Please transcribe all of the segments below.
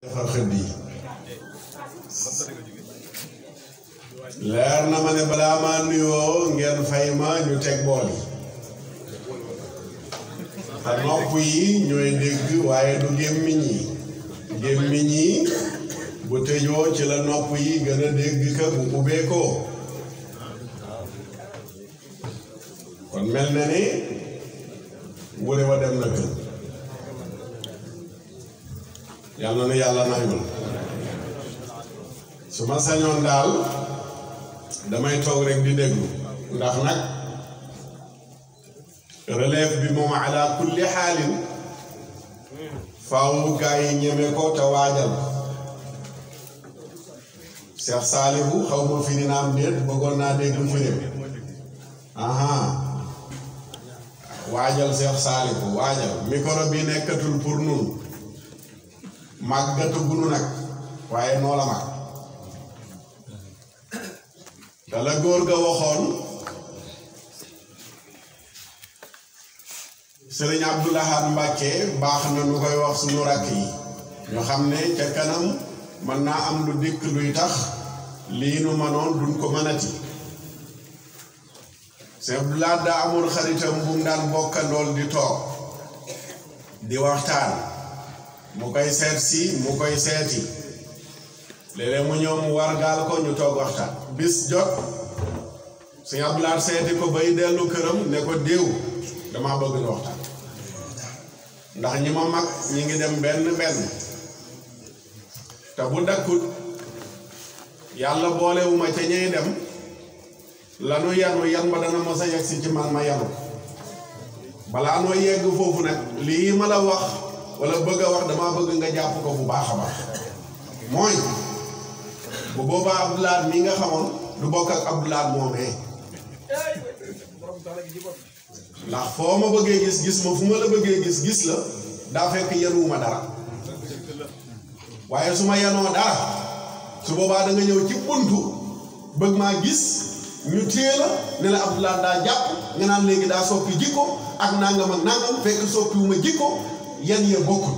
defar xëdd yi leer na ma ne balaa maa nuyoo ngeen fay ma ñu teg bool yi te nopp yi ñooy dégg waaye du gémmiñ yi bu tëjoo ci la nopp yi gën a dégg ka bu ubbeekoo kon mel na ni wure wa dem na kër yàlla na yàlla nangul su ma sañoon daal damay toog rek di déglu ndax nag relève bi moom ala kulli xaalin faaw gaa yi ñeme ko te waajal Cheikh Salihu xaw ma fi dina am déet bëggoon naa dégg firim waajal Cheikh Salihu waajal micro bi nekkatul pour nun màggatu gunu nag waaye noo la mag te la góor ga waxoon Sëriñ Abdou Lahad Mbàkke baax na nu koy wax sunu rakk yi ñu xam ne ca kanam mën naa am lu dikk luy tax lii nu mënoon duñ ko mënati Sëriñ Abdou Lahad daa amul xaritam bu mu daan bokkandool di toog di waxtaan mu koy seet si mu koy seeti léeg-léeg mu ñëw mu wargaal ko ñu toog waxtaan bis jot Sëriñ Abdou Lahad seeti ko bay dellu këram ne ko déew damaa bëgg ñu waxtaan ndax ñi ma mag ñi ngi dem benn te bu dakkut yàlla boolewuma ca ñey dem lanu yanu yan ba dana mos a yegg si ci man ma yanu balaa noo yegg foofu nag lii ma la wax wala bëgg a wax damaa bëgg nga jàpp ko bu baax a baax mooy bu boobaa Abdou Lahad mi nga xamoon du bokk ak Abdou Lahad moomee ndax foo ma bëggee gis ma fu ma la bëggee gis la daa fekk yanuwuma dara waaye su ma yanoo dara su boobaa da nga ñëw ci buntu bëgg maa gis ñu téye la ne la Abdou Lahad daa jàpp nga naan léegi daa soppi jikko ak nangam ak nangam fekk soppiwuma jikko yan yee bokkul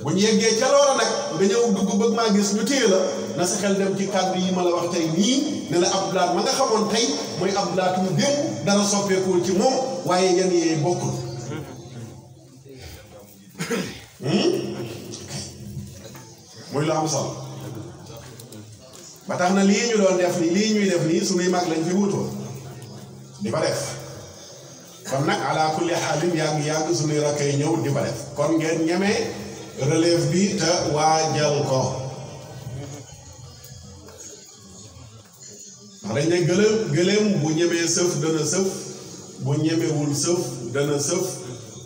bu ñu yeggee ca loola nag nga ñëw dugg bëgg maa gis ñu téye la na sa xel dem ci kàddu yi ma la wax tey nii ne la Abdou Lahad ma nga xamoon tey mooy Abdou Lahad mu démb dara soppeekul ci moom waaye yan yee bokkul muy lu am solo ba tax na lii ñu doon def nii lii ñuy def nii suñuy mag lañ fi wutoon di fa def kon nag ala kulli xaalin yàgg suñuy rakkay ñëw di fa def kon ngeen ñeme relève bi te waajal ko ndax dañ ne gëléem bu ñemee sëf dana sëf bu ñemewul sëf dana sëf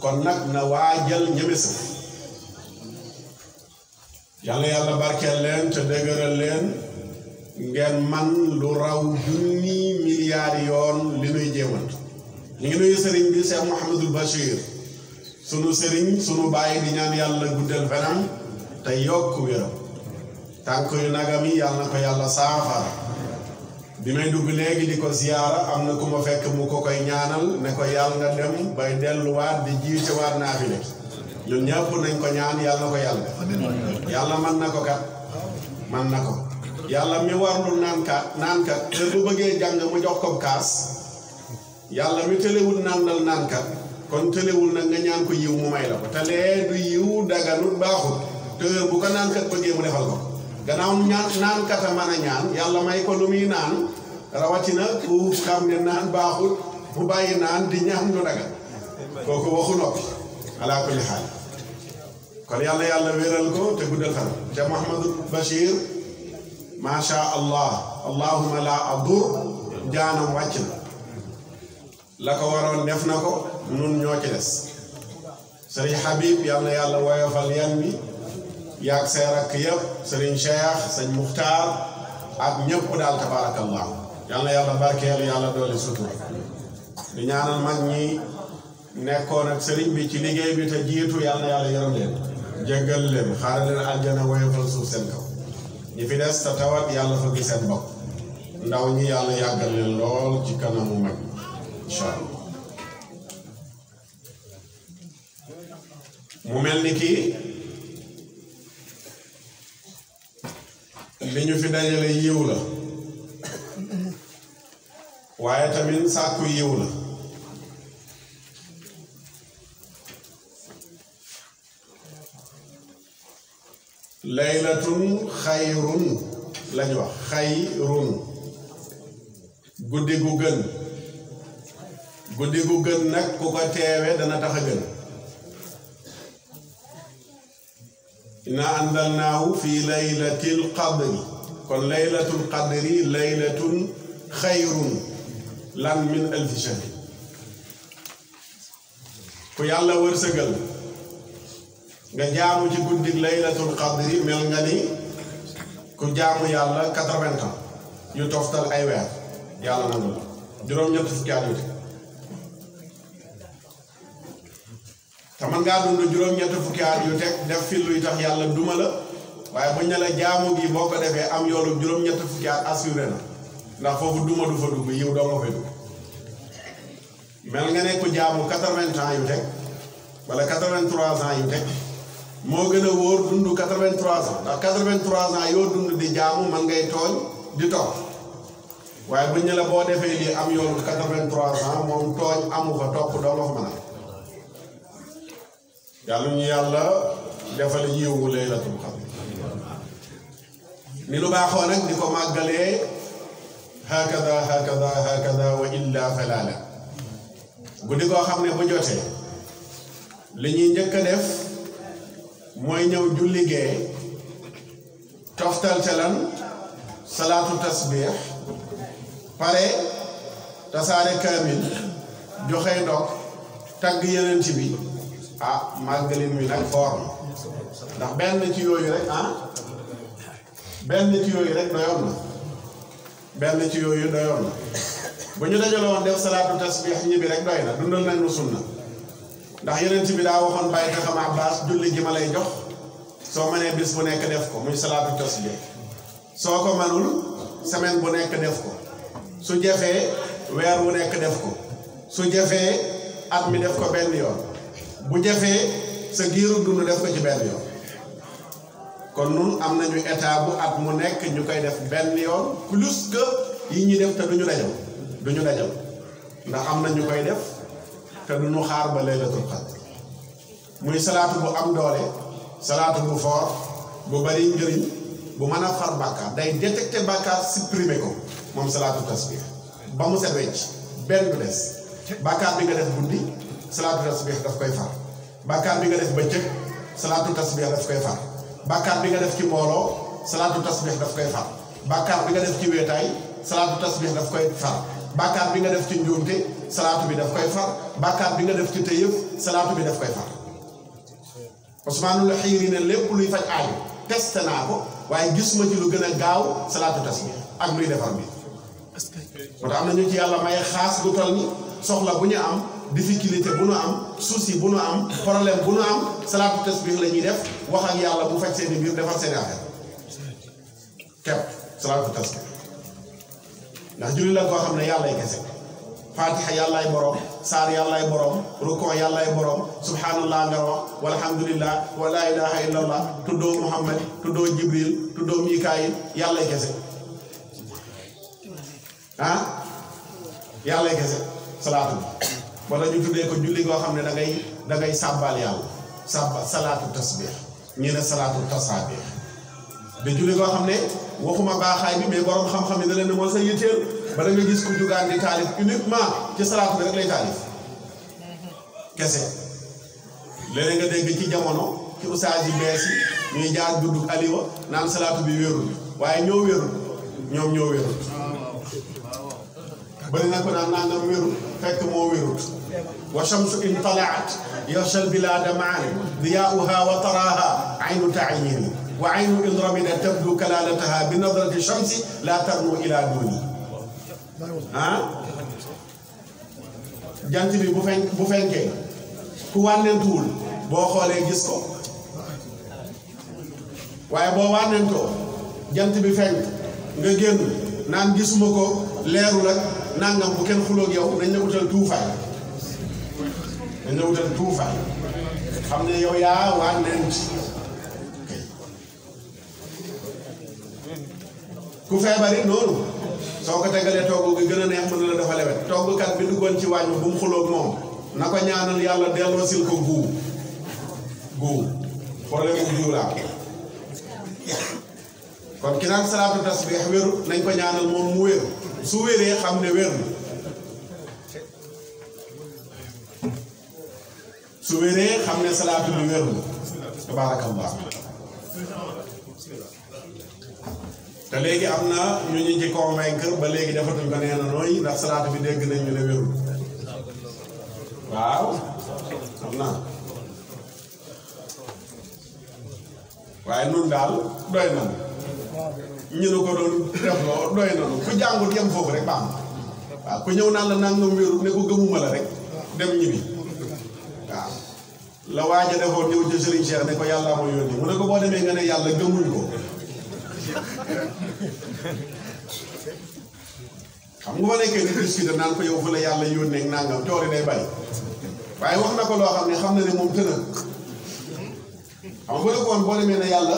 kon nag na waajal ñeme sëf yàlla barkeel leen te dëgëral leen ngeen man lu raw junni milliards yoon li nuy jéemant ñu ngi nuyu sëriñ bi Cheikh Mouhamadul Bachir sunu sëriñ sunu bàyyi di ñaan yàlla guddal fanam te yokk wéram tànk yu nagam yi yàlla na ko yàlla saafara bi may dugg léegi di ko ziyaara am na ku ma fekk mu ko koy ñaanal ne ko yàlla nga dem bay delluwaat di jiitewaat naafile ñun ñëpp nañ ko ñaan yàlla na ko yàlla man na ko kat man na ko yàlla mi warlul naankat te bu bëggee jàng mu jox ko kaas yàlla mi tëlewul naankat kon tëlewul nag nga ñaan ko yiw mu may la ko te lee du yiw daganut baaxut te bu ko naankat bëggee mu defal ko gannaaw naankat a mën a ñaan yàlla may ko lu muy naan rawatina ku xam ne naan baaxut mu bàyyi naan di ñaan lu dagan kooku waxu noppi ala kulli xaal kon yàlla wéral ko te guddal fan te Mouhamadul Bachir macha allah allahuma la adur jaanam wàcc na la ko waroon def na ko nun ñoo ci des sëriñ Habib yàlla woyofal yan bi yaag say rakk yëpp sëriñ Cheikh sëñ Muxtaar ak ñëpp daal tabarakallah yàlla barkeel yàlla doole sutur di ñaanal mag ñi nekkoon ak sëriñ bi ci liggéey bi te jiitu yàlla yërëm leen jéggal leen xaaral leen aljana woyofal suuf seen kaw ñi fi des te tawat yàlla fa gis seen bopp ndaw ñi yàlla yàggal leen lool ci kanamu mag incha allah mu mel ni kii li ñu fi dajale yiw la waaye tamit sàkku yiw la laylatun xayrun lañu wax xayrun guddi gu gën nag ku ko teewe dana tax a gën inna anzalnaahu fi laylatil qadri kon laylatul qadri laylatun xayrun lan min alfi shahr ku yàlla wërsëgal nga jaamu ci guddig laylatul qadri mel nga ni ku jaamu yàlla 80 ans yu toftal ay weer yàlla nangu la juróom-ñett fukki at yu te man ngaa dund juróom-ñett fukki at yu teg def fi luy tax yàlla duma la waaye buñ ne la jaamu gi boo ko defee am yoolu juróom-ñett fukki at assuré na ndax foofu duma du fa dugg yiw doo nga fay dugg mel nga ne ku jaamu 80 ans yu teg wala 83 ans yu teg moo gën a wóor dund 83 ans ndax 83 ans yoo dund di jaamu man ngay tooñ di toog waaye buñ ne la boo defee lii am yoolu 83 ans moom tooñ amu fa topp doo nga fa mën a yàlla ñu yàlla defal yiwu laylatul qadr ni lu baaxoo nag di ko màggalee hakada hakada hakada wa illa falala guddi koo xam ne bu jotee li ñuy njëkk a def mooy ñëw julli gee toftal ca lan salaatu tasbih pare tasaare kaamil joxe ndok tagg yeneen ci bi màggalin wi nag foor ndax benn ci yooyu rek doyoon na bu ñu dajaloon def salaatu tasbih ñibbi rek doy na dundal nañ nu sunna ndax yeneen ci bi daa waxoon bàyyi taxam Abbas julli gi ma lay jox soo mënee bis bu nekk def ko muy salaatu tasbih soo ko mënul semaine bu nekk def ko su jafee weer wu nekk def ko su jafee at mi def ko benn yoon bu jafee sa giiru dund def ko ci benn yoon kon nun am nañu état bu at mu nekk ñu koy def benn yoon plus que yi ñuy def te duñu dajal ndax am na ñu koy def te duñu xaar ba laylatul qadr muy salaatu bu am doole salaatu bu fort bu bari njëriñ bu mën a far bàkkaar day détecté bàkkaar supprimer ko moom salaatu tasbih ba mu set wecc benn du des bàkkaar bi nga def guddi salaatu tasbih daf koy far bàkkaar bi nga def bëccëg salaatu tasbih daf koy far bàkkaar bi nga def ci mbooloo salaatu tasbih daf koy far bàkkaar bi nga def ci wéetaay salaatu tasbih daf koy far bàkkaar bi nga def ci njuumte salaatu bi daf koy far bàkkaar bi nga def ci tëyëf salaatu bi daf koy far Usmaanul Xiiri ne lépp luy faj aaju testé naa ko waaye gis ma ci lu gën a gaaw salaatu tasbih ak luy defar bi moo tax am na ñu ci yàlla may xaas gu toll ni soxla bu ñu am difficulté bu nu am souci bu nu am problème bu nu am salaatu tasbih la ñuy def wax ak yàlla bu faj seeni mbir defar seeni affaire kepp salaatu tasbih ndax julli la koo xam ne yàllay kese fatiha yàllaay borom saar yàllaay borom rukon yàllaay borom subhanallah nga wax walhamdulillah wa la ilaha illallah tuddoo muhammad tuddoo jibril tuddoo mikaayil yàllay kese yàllay kese salaatu bi wala ñu tuddee ko julli goo xam ne da ngay sàbbaal yàlla salaatu tasbih ñi ne salaatu tasabih de julli goo xam ne waxuma baaxaay bi mais borom xam-xam yi da leen ne moo sa yitteel ba da nga gis ku jugaan di taalif uniquement ci salaatu bi rek lay taalif kese léeg-léeg nga dégg ci jamono ci ustaas yi bees yi ñuy jaar duddug aliwa naan salaatu bi wérul waaye ñoo wérul ñoom ñoo wérul bari na ko naan nangam wérul fekk moo wérul wa shamsu in talaat yaxshal bilaada maan diyaauha wa taraaha aynu taayini wa aynu in ramida tabdu kalalataha bi nadrati shamsi la tarnu ila duni jant bi bu fenkee ku wànnentuwul boo xoolee gis ko waaye boo wànnentoo jant bi fenk nga génn naan gisuma ko leerul ak nangam bu kenn xuloog yow dañ la wutal tuufaay xam ne yow yaa wànnent ku feebari noonu soo ko tegalee togg gi gën a neex mën na la dafa lewet toggkat bi duggoon ci wàññi bu mu xuloog moom na ko ñaanal yàlla delloo sil ko guu problème mu guu laa kon ki naan salaatu tasbih wéru nañ ko ñaanal moom mu wér su wéree xam ne wér na su wéree xam ne salaatu bi wér na tabaarakallah te léegi am na ñu ñu ci convaincre ba léegi defatuñ ko nee na nooy ndax salaatu bi dégg nañ ñu ne wérul waaw xam naa waaye nun daal doy na ñu ne ko doon def loo doy nanu ku jàngul yem foofu rek baax na waaw ku ñëw naan la nangam wérul ne ko gëmuma la rek dem ñibbi waaw la waaja defoon ñëw ci Serigne Cheikh ne ko yàlla moo yónni mu ne ko boo demee nga ne yàlla gëmuñ ko xam nga fa nekkee di discuter naan ko yow fu la yàlla yónnee ak nangam coori day bari waaye wax na ko loo xam ne xam na ne moom tëna xam nga bu ne ko woon boo demee ne yàlla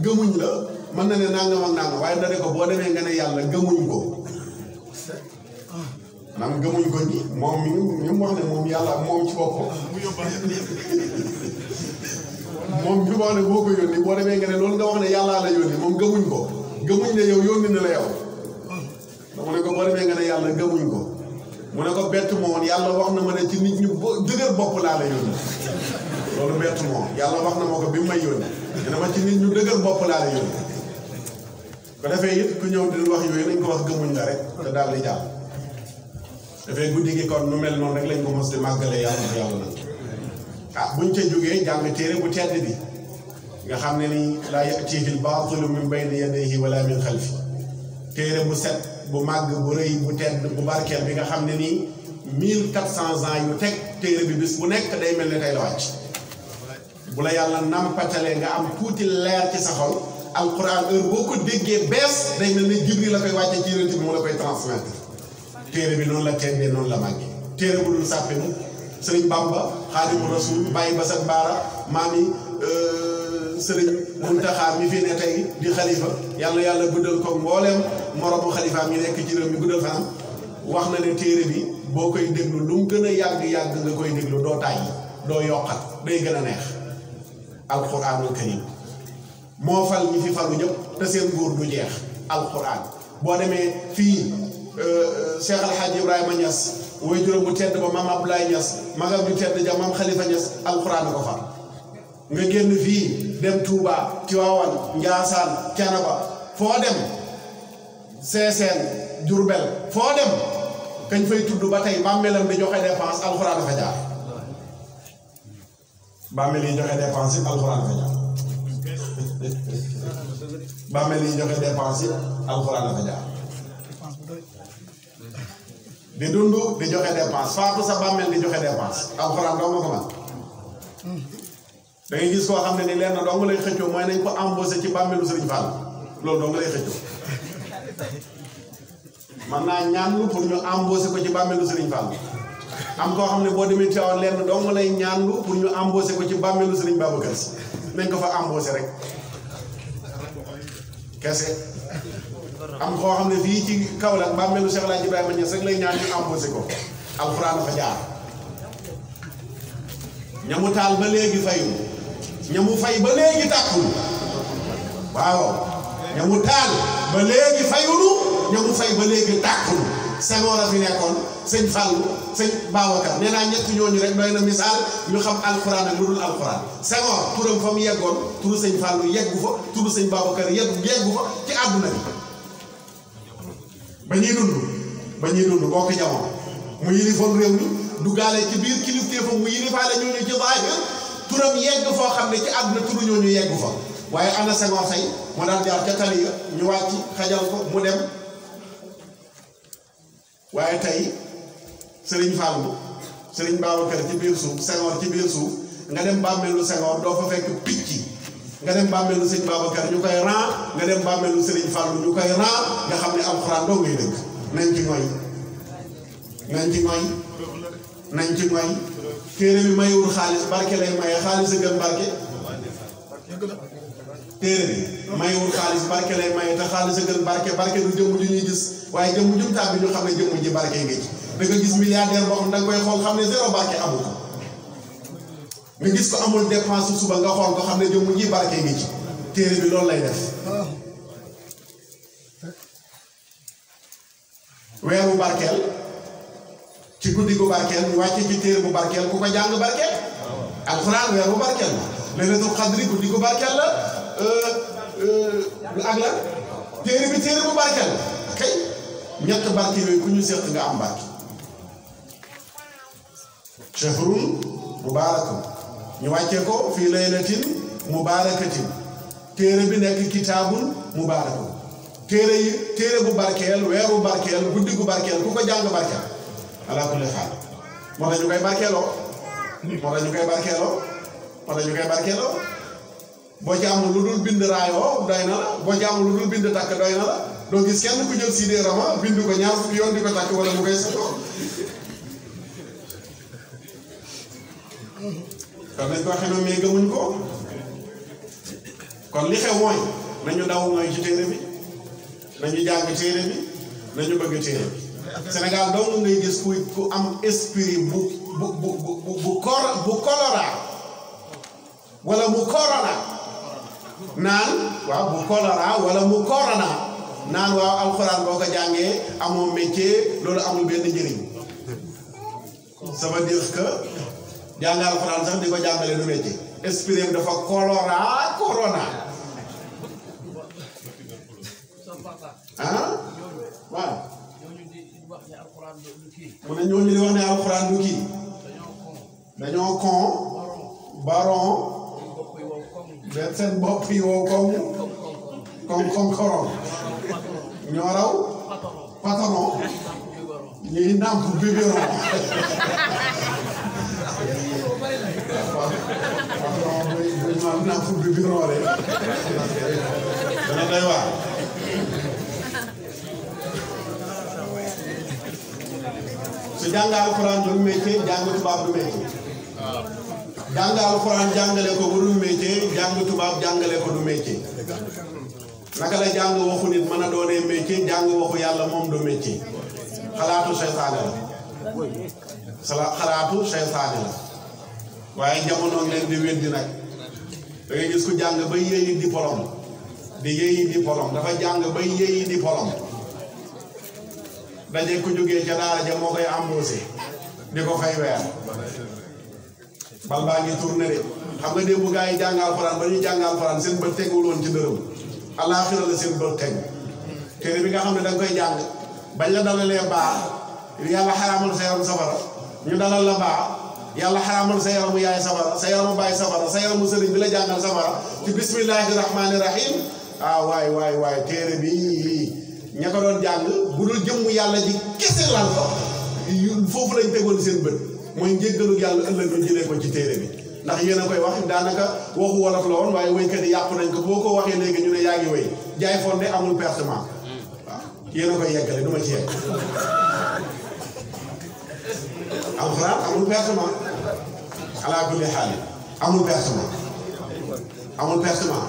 gëmuñ la mën na ne nangam ak nangam waaye da ne ko boo demee nga ne yàlla gëmuñ ko maanaam gëmuñ ko ni moom mi ñu wax ne moom yàlla moom ci boppam moom ñu wax ne boo ko yónni boo demee nga ne loolu nga wax ne yàllaa la yónni moom gëmuñ ko gëmuñ ne yow yónni na la yow mu ne ko boo demee nga ne yàlla gëmuñ ko mu ne ko bett moon yàlla wax na ma ne ci nit ñu dëgër bopp laa la yónni loolu bett moom yàlla wax na ma ko bi mu may yónni dina ma ci nit ñu dëgër bopp laa la yónni ko defee it ku ñëw di wax yooyu nañ ko wax gëmuñ la rek te daal di jàll dafay guddi gi kon nu mel noonu rek lañ ko mos di màggalee yàlla nag ah buñ ca jógee jàng téere bu tedd bi nga xam ne ni laa ya'tiihi al-baatilu min bayni yadayhi wala min xalfi téere bu set bu màgg bu rëy bu tedd bu barkeel bi nga xam ne nii 1400 ans yu teg téere bi bis bu nekk day mel ne tey la wàcc bu la yàlla nampatalee nga am tuuti leer ci sa xol alquran heure boo ko déggee bees day mel ne Jibril la koy wàcce ci yonent bi mu la koy transmettre téere bi noonu la teddee noonu la màggee téere bu dul sàppe mu sëriñ Bamba Xaadimu Rasuul bàyyi ba sa baara maami sëriñ Muntaxa mi fi ne tey di xalifa yàlla guddal ko mbooleem moromu xalifaam yi nekk ci réew mi guddal fanam wax na ne téere bi boo koy déglu lu mu gën a yàgg nga koy déglu doo tàyyi doo yokkat day gën a neex alquranul karim moo fal ñi fi falu ñëpp te seen nguur du jeex alquran boo demee fii Cheikh Al Hadj Ibrahima Niass woy juróom bu tedd ba maam Abdoulaye Niass magam bu tedd ja maam Khalifa Niass alquran ko fal nga génn fii dem Touba Tivaouane Ndiassane Thiénaba foo dem Sessène Diourbel foo dem kañ fay tudd ba tey bàmmeelam di joxe dépense alxuraan dafa jaar bàmmeel yi joxe dépense yi alxuraan dafa jaar bàmmeel yi joxe dépense yi alxuraan dafa jaar di dund di joxe dépense faatu sa bàmmeel di joxe dépense alxuraan doo nga ko man da ngay gis koo xam ne ni leen na dong lay xëccoo mooy nañ ko embauché ci bàmmeelu Sëriñ Fall loolu dong lay xëccoo man naa ñaanlu pour ñu embauché ko ci bàmmeelu Sëriñ Fall am koo xam ne boo demee Tiwaawan lenn dong lay ñaanlu pour ñu embauché ko ci bàmmeelu Sëriñ Babacar Si nañ ko fa embauché rek kese am koo xam ne fii ci Kaolack bàmmeelu Cheikh El Hadj Ibrahima Niass rek lay ñaan ñu embauché ko alxuraan dafa jaar ñamu taal ba léegi fayu ñamu fay ba léegi tàkkul waaw ñamu taal ba léegi fayulu ñamu fay ba léegi tàkkul Senghor a fi nekkoon sëñ Fallou sëñ Babacar nee naa ñett ñooñu rek doy na misaal ñu xam alxuraan ak lu dul alxuraan Senghor turam fa mu yeggoon turu sëñ Fallou yeggu fa turu sëñ Babacar yeggu fa ci àdduna bi ba ñuy dund bokk jamono mu yilifoon réew mi duggaale ci biir kilifteefam mu yilifaale ñooñu ci zaahir turam yegg foo xam ne ci àdduna turu ñooñu yeggu fa waaye ana Senghor tey moo daan jaar ca tali ga ñu wàcc xajal ko mu dem waaye tey Serigne Fallou Serigne Babacar ci biir suuf Senghor ci biir suuf nga dem bàmmeelu Senghor doo fa fekk picc nga dem bàmmeelu Serigne Babacar ñu koy ran nga dem bàmmeelu Serigne Fallou ñu koy ran nga xam ne alxuraan doo ngay dëgg nañ ci ngoy téere bi mayewul xaalis barke lay maye xaalis a gën barke téere bi mayewul xaalis barke lay maye te xaalis a gën barke barke du jëmm ju ñuy gis waaye jëmm jum tàbbi ñu xam ne jëmm ji barke ngi ci da nga gis milliardaire boo xam da nga koy xool xam ne zéro barke amu ko nga gis ko amul dépense suba nga xool ko xam ne jëmm ji barke ngi ci téere bi loolu lay def weer bu barkeel ci guddi gu barkeel ñu wàcce ci téere bu barkeel ku ko jàng barkeel alxuraan weer bu barkeel la laylatul qadri guddi gu barkeel la ak la téere bi téere bu barkeel la kay ñett barke yooyu ku ñu seq nga am barke shahrun mubaarakun ñu wàccee ko fii laylatin mubaarakatin téere bi nekk kitaabun mubaarakun téere bu barkeel weeru barkeel guddi gu barkeel ku ko jàng barkeel ala kulli xaal moo tax ñu koy barkeeloo boo ci amul lu dul bind raayoo doy na la boo ci amul lu dul bind takk doy na la doo gis kenn ku jël Sidi Rama bind ko ñaar fukki yoon di ko takk wala mu koy setoo kon nañ ko xamee mais gëmuñ ko kon li xew mooy nañu daw mooy ci téere bi nañu jàng téere bi nañu bëgg téere bi Sénégal dong ngay gis ku am esprit bu kolora wala mu korona naan waaw bu kolora wala mu korona naan waaw alxuraan boo ko jàngee amoo métier loolu amul benn njëriñ ça veut dire que jàng alxuraan sax di ko jàngale du métier esprit dafa kolora korona ah waaw mu ne ñooñu di wax ne alxuraan du kii dañoo con baron benn seen bopp yi wow comme korom ñoo raw patron ñuy nàmp biberon patron buy ma nàmp biberon rek dana doy waar su jàng alxuraan du métier jàng tubaab du métier jàng alxuraan jàngale ko bu dul métier jàng tubaab jàngale ko du métier naka la jàng waxu nit mën a doonee métier jàng waxu yàlla moom du métier xalaatu seytaane la xalaatu seytaane la waaye jamono leen di weddi nag da ngay gis ku jàng ba yéeyi diplôme dafa jàng ba yéeyi diplôme daje ku jógee ca daara ja moo koy embauché di ko fay weer bal baa ngi tourné de xam nga démb gaa yi jàng alxuraan ba ñuy jàng alxuraan seen bët tegul woon ci dërëm alaaxira la seen bët teg téere bi nga xam ne da nga koy jàng bañ la dalalee baa yàlla xaraamal sa yaram safara ñu dalal la baa yàlla xaraamal sa yaramu yaay safara sa yaramu baay safara sa yaramu sëriñ bi la jàngal safara ci bismillahi rahmaani rahim waay téere bi ña ko doon jàng bu dul jëmm yàlla ji kese lal ko foofu lañ tegoon seen bët mooy njéggalu yàlla ëllëg ñu jëlee ko ci téere bi ndax yéen a koy wax daanaka waxu wolof la woon waaye wéykat yi yàqu nañ ko boo ko waxee léegi ñu ne yaa ngi wéy jaay fonde amul pertement waaw yéen a koy yeggale du ma ci yegg alxuraan amul pertement alaa kulli xaal amul pertement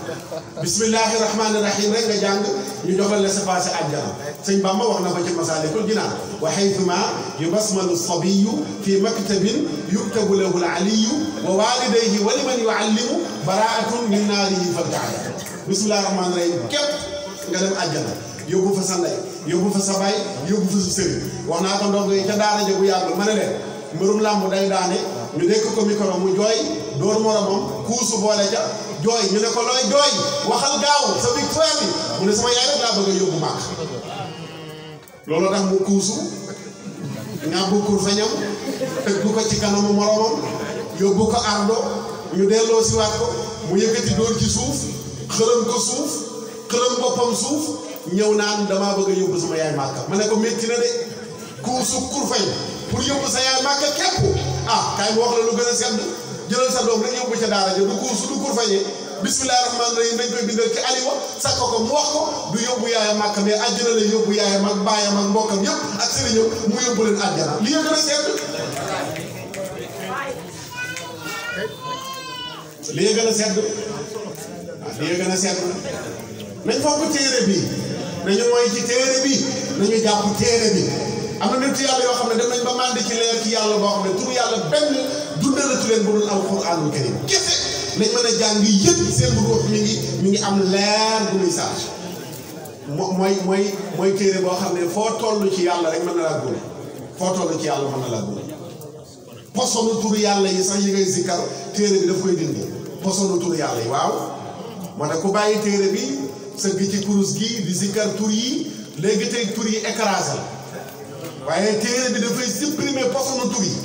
bismillahi rahmaani rahim rek nga jàng ñu joxal la sa passé àjjana sëñ Bamba wax na ko ci Masaalikul Jinaan wa haythuma yubasmalu sabiyu fi maktabin yuktabu lahu al-aliyu wa walidayhi wa liman yuallimu baraatun min naarihi faltaala bismillahi rahmaani rahim képp nga dem àjjana yóbbu fa sa ndey yóbbu fa sa baay yóbbu fa sa sëriñ wax naa ko ndongo yi ca daara ja bu yàggul ma ne leen mbërum làmb day daane ñu dékk ko micro mu jooy dóor moromam kuusu boole ca jooy ñu ne ko looy jooy waxal gaaw sa victoire bi mu ne sama yaay rek laa bëgg a yóbbu màkk loolu tax mu kuusu ñàbbu kur feñam tëggu ko ci kanamu moromam yóbbu ko ardo ñu delloo si waat ko mu yëkkati dóor ci suuf xëlam ko suuf xëlam boppam suuf ñëw naan damaa bëgg a yóbbu sama yaay màkk ma ne ko métti na de kuusu kur feñ pour yóbbu sa yaay màkk képp kaay mu wax la lu gën a sedd jëlal sa doom rek yóbbu ca daara ja du kuusu du kur feñee bismillahi rahmaani rahim dañ koy bindal ci aliwa sakk ko mu wax ko du yóbbu yaayam màkk mais àjjana lay yóbbu yaayam ak baayam ak mbokkam yëpp ak sëriñam mu yóbbu leen àjjana li nga gën a sedd li nga gën a sedd di gën a seet nañ fonk téere bi nañu mooy ci téere bi nañu jàpp téere bi am na nit yàlla yoo xam ne dem nañ ba màndi ci leer ci yàlla boo xam ne turu yàlla benn dundalatu leen bu dul alquranul karim kese lañ mën a jàng yëpp seen ruux mi ngi am leer bu muy sax mooy téere boo xam ne foo toll ci yàlla rek mën na laa gune foo toll ci yàlla mën na laa gune posonu turu yàlla yi sax yi ngay zikkar téere bi daf koy dindi posonu turu yàlla yi waaw moo tax ku bàyyi téere bi sëgg ci kurus gi di zikkar tur yi léegi tey tur yi écrasé la waaye téere bi dafay supprimer posonu tur yi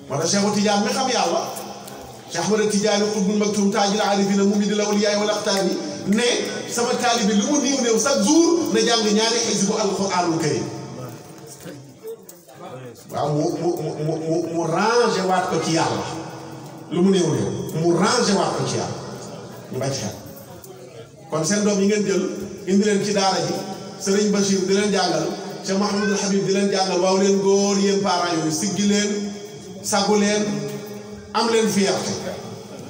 moo tax Cheikh Tidiane mi xam yàlla Cheikh Ahmad Tidiane xutbul maktum taajil arifina mu ngi di la awliyaay wal aqtaani ne sama taalibi lu mu néew néew chaque jour na jàng ñaari xisbu alquranul karim waaw mu rangé waat ko ci yàlla lu mu néew néew mu rangé waat ko ci yàlla ñu bàyyi xel kon seen doom yi ngeen jël indi leen ci daara ji Serigne Bachir di leen jàngal Cheikh Mouhamadul Habib di leen jàngal waaw leen góor yéen parents yooyu siggi leen sagu leen am leen fierté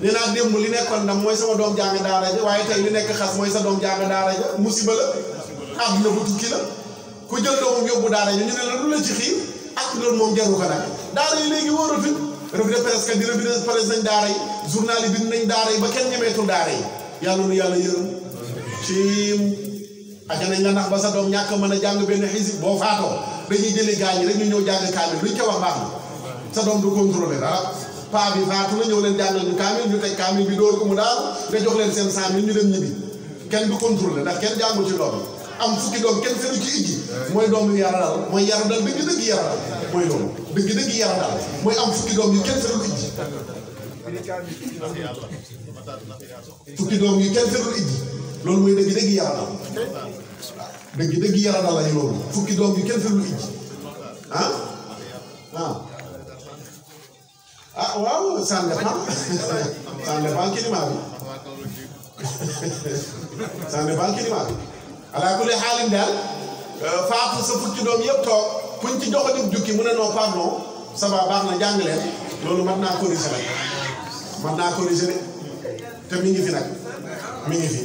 nee naa démb li nekkoon ndam mooy sama doom jàng daara ja waaye tey li nekk xas mooy sa doom jàng daara ja musiba la àdduna bu tukki la ku jël doomam yóbbu daara ja ñu ne la lu la ci xiir ak loolu moom jaru ko nag daara yi léegi wóoratuñ revue de presse di revue de presse nañ daara yi journal yi bind nañ daara yi ba kenn ñemeetul daara yi yàlla nu yàlla yërëm ci aja nañ la ndax ba sa doom ñàkk mën a jàng benn xisib boo faatoo dañuy jëli gaañ rek ñu ñëw jàng kaamil luñ ca wax baax na sa doom du contrôler dara paa bi faatu na ñëw leen jàngal ñu kaamil ñu teg kaamil bi dóor ko mu daal nga jox leen seen 100 000 ñu dem ñibbi kenn du contrôler ndax kenn jàngul ci doom am fukki doom kenn fenu ci ijji mooy doom yu yara dal mooy yara dal dëgg-dëgg yara dal mooy loolu dëgg-dëgg yara dal mooy am fukki doom yu kenn fenul ijji fukki doom yu kenn fenul ijji loolu mooy dëgg-dëgg yara dal dëgg-dëgg yara dal lañu loolu fukki doom yu kenn fenul ijji waaw ça dépend climat bi ça dépend climat bi ala kulli xaalin daal faatu sa fukki doom yëpp toog kuñ ci joxoñu jukki mu ne non pardon ça va baax na jàng leen loolu mën naa corriger de te mi ngi fi nag mi ngi fi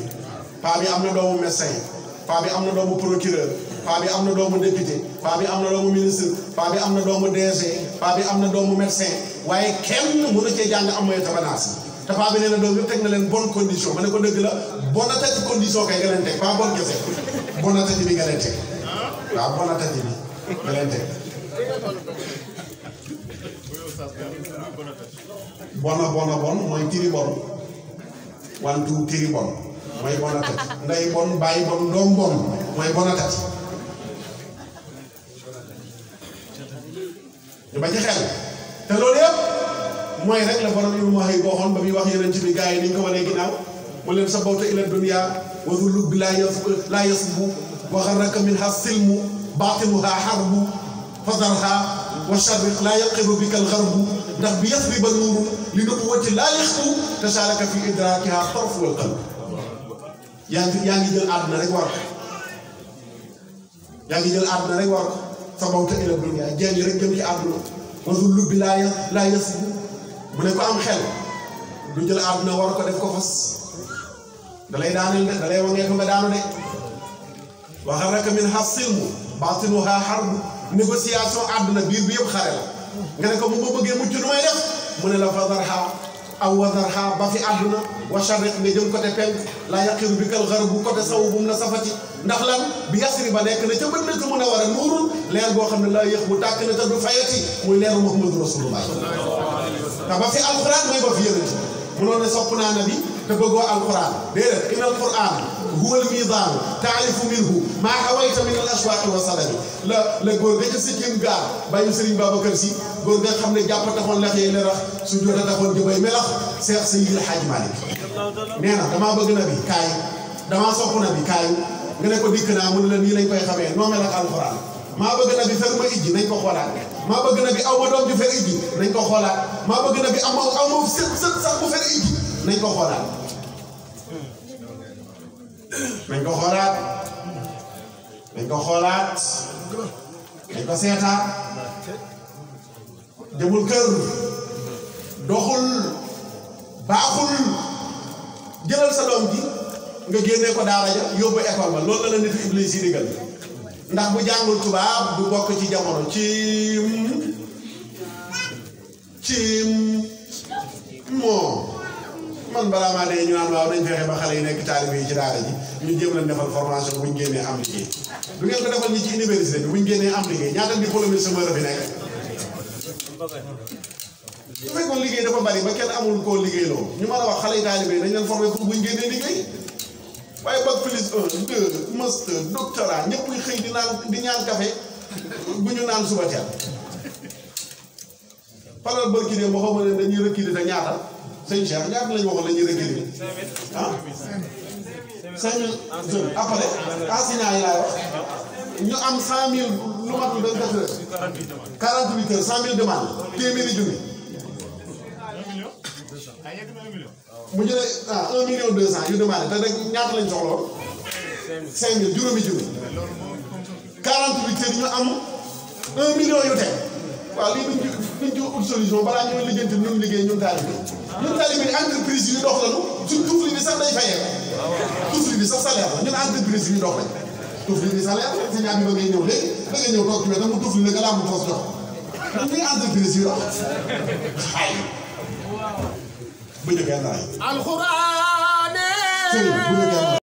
paa bi am na doomu médecin paa bi am na doomu procureur paa bi am na doomu député paa bi am na doomu ministre paa bi am na doomu DG paa bi am na doomu médecin waaye kenn mënu cee jàng am mooy tabanaas te paa bi nee na doom yëpp teg na leen bonne condition ma ne ko dëgg la bonne tati condition kay nga leen teg pas bonne kese bonne tati bi nga leen teg waaw bonne tati bi nga leen teg bon mooy tiri bon wantu tiri bon mooy bonne tati nday bon bàyyi bon doom bon mooy bonne tati ñu ba ci xel te loolu yëpp mooy rek la borom yu ma xëy waxoon ba muy wax yeneen ci bi gars yi ni ñu ko wanee ginnaaw mu leen sa bawta ila dunya wa zulub bi laa yasbu wa xarraka minha silmu baatinuha harbu fadarha wa sharriq laa yaqiru bika algarbu ndax bi yasriba nuuru li nubuwati laa yaxbu tasaalaka fi idrakiha tarf wal qalb yaa ngi jël àdduna rek war ko yaa ngi jël àdduna rek war ko sa bawta ila dunya jéem rek jëm ci àdduna wa zulub bi laa yasbu mu ne ko am xel du jël àdduna war ko def ko fas dalay daaneel de dalay wangee ko nga daanu de wa xarraka minha silmu baatinuha harbu négociation àdduna biir bi yëpp xare la nga ne ko mu ma bëggee mucc nu may def mu ne la fadarha aw wadarha ba fi àdduna wa sharriq nga jëm côté penk laa yaqiru bi kal garbu côté sawu bu mu la safati ndax lan bi yasri ba nekk na ca bët na ko mën a war a nuurul leer boo xam ne laa yëx bu tàkk na te du fayati muy leeru Muhammadu Rasulullah te ba fi alquran mooy ba fi yonent munoon ne sopp naa nabi te bëggoo alquran déedéet inna alquran huwa almizan taarifu minhu maa hawayta min al ashwaqi wa sadami la góor ga ca sikkim gaar bàyyi Serigne Babacar Sy góor nga xam ne jàpp taxoon lex yi lerax su jota taxoon jëbay melax Seex Seydil Hadji Malick nee na damaa bëgg nabi kaay damaa sopp nabi kaay nga ne ko dikk naa mu ne la nii lañ koy xamee noo mel ak alquran maa bëgg na bi fer ma ijji nañ ko xoolaat maa bëgg na bi aw ma doom ju fer ijji nañ ko xoolaat maa bëgg na bi aw ma sët sax bu fer ijji nañ ko xoolaat nañ ko xoolaat nañ ko xoolaat nañ ko seetaat demul kër doxul baaxul jëlal sa doom ji nga génnee ko daara ja yóbbu école ba loolu la nit Iblis yi digal ndax bu jàngul tubaab du bokk ci jamono ci moo man balaa maa dee ñu naan waaw nañ fexe ba xale yi nekk taalibe yi ci daara ji ñu jéem leen defal formation bu ñu génnee am liggéey du ngeen ko defal ñi ci université bi bu ñu génnee am liggéey ñaata diplôme semeur fi nekk su fekkoon liggéey dafa bari ba kenn amul koo liggéeyloo ñu mën a wax xale yi taalibe yi dañ leen formé pour bu ñu génnee liggéey waaye bac plus 1 2 master doctorat ñëpp ñu xëy di ñaan café bu ñu naan suba teel palal bërki dee ma xaw ma ne dañuy recruter te ñaata sëñ Cheikh ñaata lañu waxoon lañuy recruter ah 5000 jeunes après enseignants yi laay wax ñu am 100000 lu matul 24 heures 48 heures 100000 demandes téeméeri junni mu jëlee 1,2 million yu demandé te rek ñaata lañ soxla woon 5000 juróomi junni 48 heures ñu am 1 million yu teg waaw lii duñ ci ut solution balaa ñuy lijjanti ñun liggéey ñun taalibe entreprise yu dox lañu suñ tufli bi sax day fayee tufli bi sax salaire la ñun entreprise yu dox lañ tufli bi salaire la si ñaar bi ba ngay ñëw léegi da nga ñëw toog ci wetam mu tufli la nga laa mu toos jox ñuy entreprise yu dox xay bu ñu kenn raay alxuraan